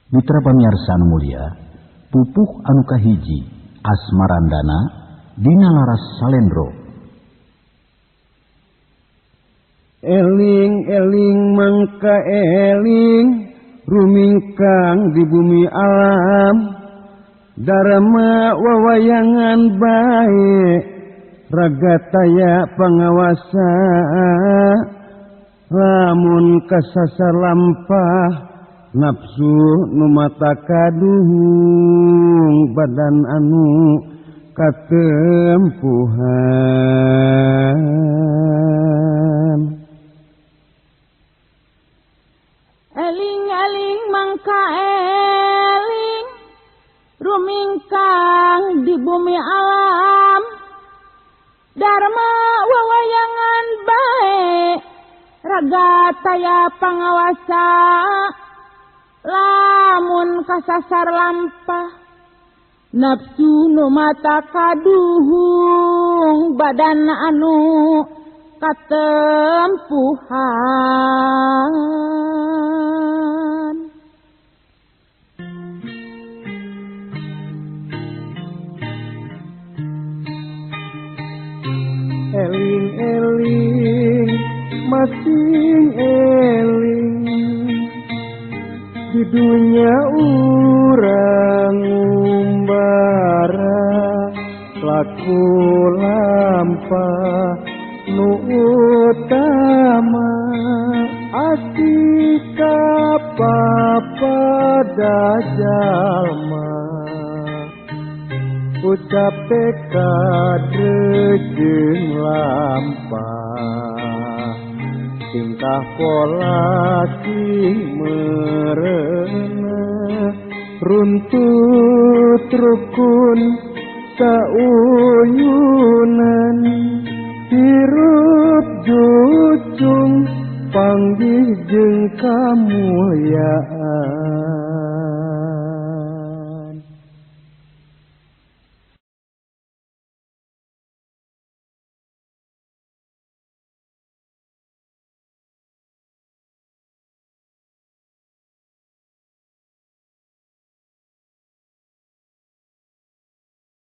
Mitra pamiarsa anu mulia, pupuh anu kahiji Asmarandana dina laras salendro. Eling-eling mangka eling rumingkang di bumi alam, darama wawayangan bae raga taya pangawasa, lamun kasasar lampah nafsu nu mata kaduhung badan anu katempuhan. Eling-eling mangka eling rumingkang di bumi alam, dharma wawayangan bae raga taya pangawasa, lamun kasasar lampah nafsu nu mata kaduhung badan anu katempuhan. Eling-eling masing eling di dunia urang ngumbara, laku lampah nu utama asih kapapada jalma, ucap tekad jeung lampah, tingkah pola sing merenah, runtut rukun sauyunan, hirup jucung panggih jeung kamulyaan.